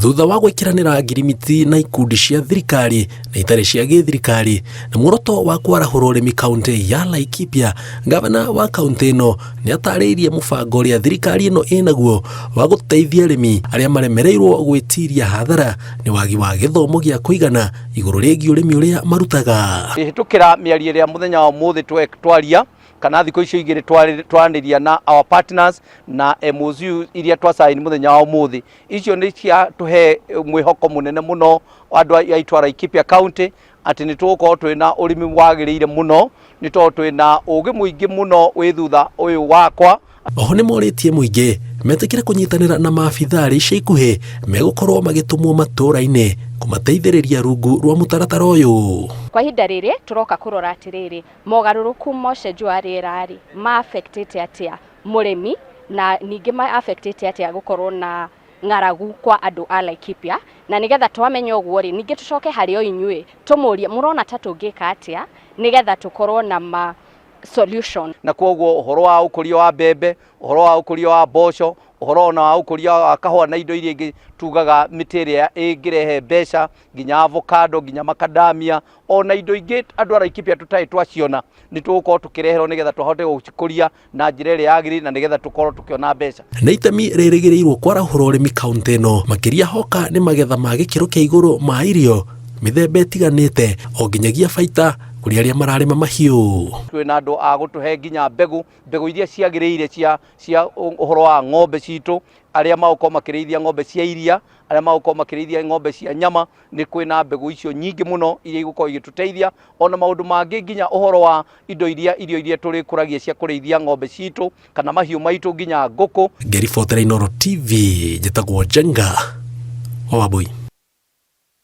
Thutha wa gwĩkĩranĩra ngirimiti na ikundi cia thirikari na itarĩ cia gĩthirikari na muoroto wa kwarahũra ũrĩmi kaunti ya Laikipia, gavana wa kaunti ĩno nĩ atarĩirie mũbango ũrĩa thirikari ĩno ĩnaguo wa gũteithia arĩmi arĩa maremereirwo gwĩtiria hathara nĩ wagi wa gĩthomo gĩa kũigana igũrũ rĩgiĩ ũrĩmi ũrĩa marutaga. Kũhĩtũkĩra mĩario ĩrĩa mũthenya wa ũmũthĩ twaria kana thikũ icio igĩrĩ twaranĩria na our partners na MOU iria twa sign mũthenya wa ũmũthĩ, icio nĩ ciatũhe mwĩhoko mũnene mũno andũ a itũ a Laikipia County atĩ nĩ tũgũkorwo twĩna ũrĩmi wagĩrĩire mũno, nĩ tondũ twĩna ũgĩ mũingĩ mũno wĩ thutha ũyũ wakwa. Oho nĩ morĩtie mũingĩ metĩkĩre kũnyitanĩra na maabitha arĩa ica ikuhĩ megũkorwo magĩtũmwo matũũra-inĩ kũmateithĩrĩria rungu rwa mũtaratara ũyũ. Kwa ihinda rĩrĩ tũroka kũrora atĩrĩrĩ, mogarũrũku ma ũcenjia wa rĩera rĩ, ma affect ĩte atĩa mũrĩmi na ningĩ ma affect ĩte atĩa gũkorwo na ng'aragu kwa andũ a Laikipia, na nĩgetha twamenya ũguo rĩ, ningĩ tũcoke harĩ o inyuĩ tũmũrie mũrona ta tũngĩka atĩa nĩgetha tũkorwo na ma solution. Na kwoguo ũhoro wa ũkũria wa mbembe, ũhoro wa ũkũria wa mboco, ũhoro ona wa ũkũria wa kahũa na indo iria ingĩ tugaga mĩtĩ ĩrĩa ĩngĩrehe mbeca, nginya avocado, nginya macadamia, ona indo ingĩ andũ a Laikipia tũtarĩ twaciona, nĩ tũgũkorwo tũkĩreherwo nĩgetha tũhote gũcikũria na njĩra ĩrĩa yagĩrĩire na nĩgetha tũkorwo tũkĩona mbeca. Nĩ itemi rĩrĩgĩrĩirwo kwarahũra ũrĩmi kaũntĩ ĩno makĩria hoka nĩ magetha ma gĩkĩro kĩa igũrũ ma irio mĩthemba ĩtiganĩte o nginyagia baita kũrĩ arĩa mararĩma mahiũ. Twĩna andũ a gũtũhe nginya mbegũ, mbegũ iria ciagĩrĩire cia cia ũhoro wa ng'ombe citũ, arĩa magũkorwo makĩrĩithia ng'ombe cia iria, arĩa magũkorwo makĩrĩithia ng'ombe cia nyama, nĩ kwĩna mbegũ icio nyingĩ mũno iria igũkorwo igĩtũteithia, ona maũndũ mangĩ nginya ũhoro wa indo iria irio iria tũrĩkũragia cia kũrĩithia ng'ombe citũ kana mahiũ maitũ nginya ngũkũ. Ngĩribotera Inooro TV, njĩtagwo Njenga wa Wambui.